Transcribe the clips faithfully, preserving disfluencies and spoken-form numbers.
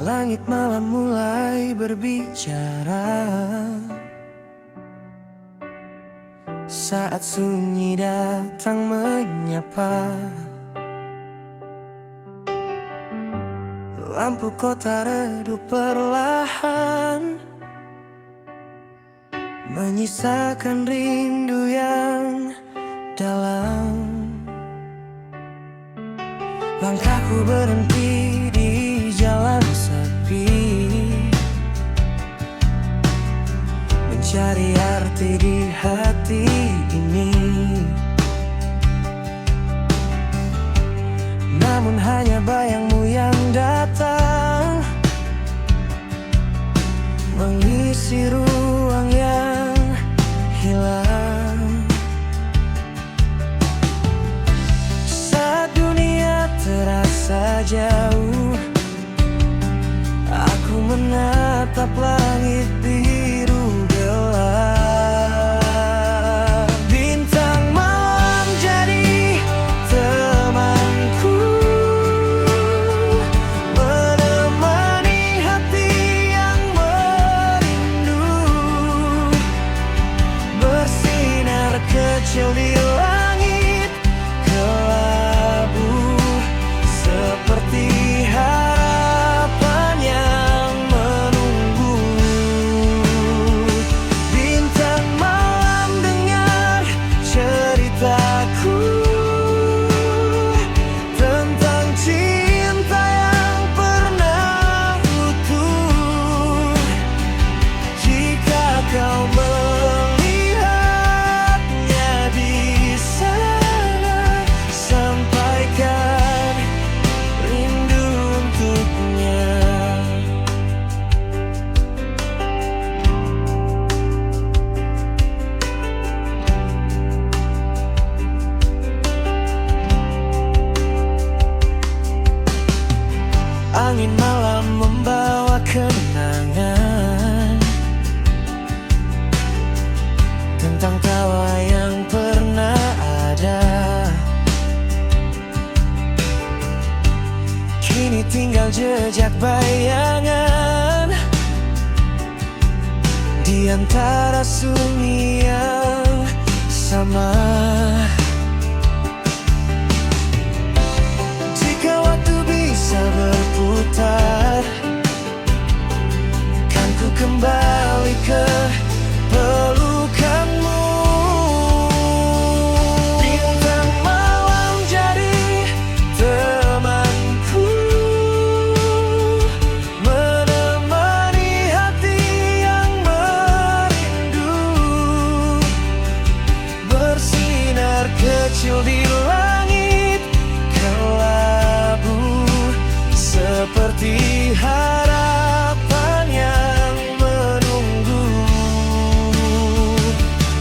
Langit malam mulai berbicara saat sunyi datang menyapa. Lampu kota redup perlahan, menyisakan rindu yang dalam. Langkahku berhenti di jalan sepi, mencari arti di hati ini. Namun hanya bayangmu yang datang, mengisi ruang yang hilang. Saat dunia terasa jauh, aku menatap langit biru gelap. Bintang malam jadi temanku, menemani hati yang merindu, bersinar kecil di langit kelabu, seperti harapan yang menunggu. Bintang malam, dengar ceritaku tentang cinta yang pernah utuh. Jika kau melihatnya di sana, sampaikan rindu untuknya. Angin malam membawa kenangan tentang tawa yang pernah ada. Kini tinggal jejak bayangan di antara sunyi yang sama. Jika waktu bisa berputar, kan ku kembali ke pelukanmu. Bintang malam jadi temanku, menemani hati yang merindu, bersinar kecil di langit kelabu, seperti harapan yang menunggu.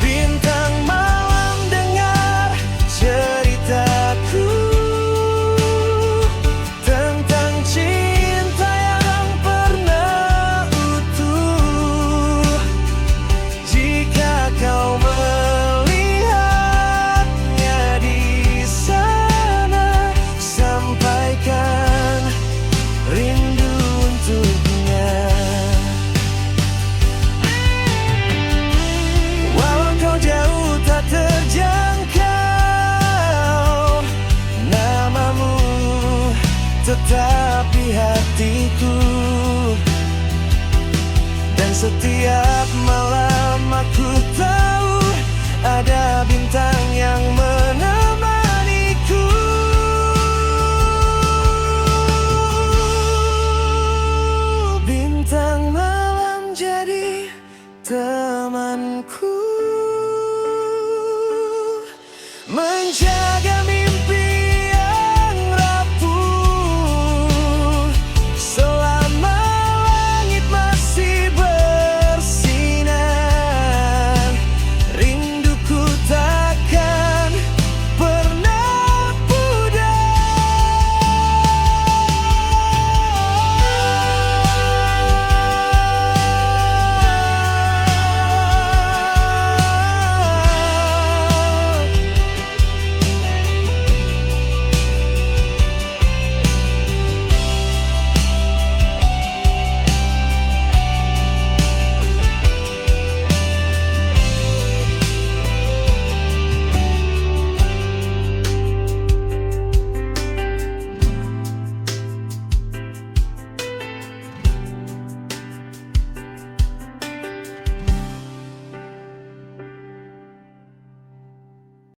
Bintang malam, dengar ceritaku tentang cinta yang pernah utuh. Jika kau melihatnya di sana, sampaikan rindu untuknya. Walau kau jauh tak terjangkau, namamu tetap di hatiku. Dan setiap malam aku tahu ada bintang yang menemaniku. Bintang malam jadi temanku.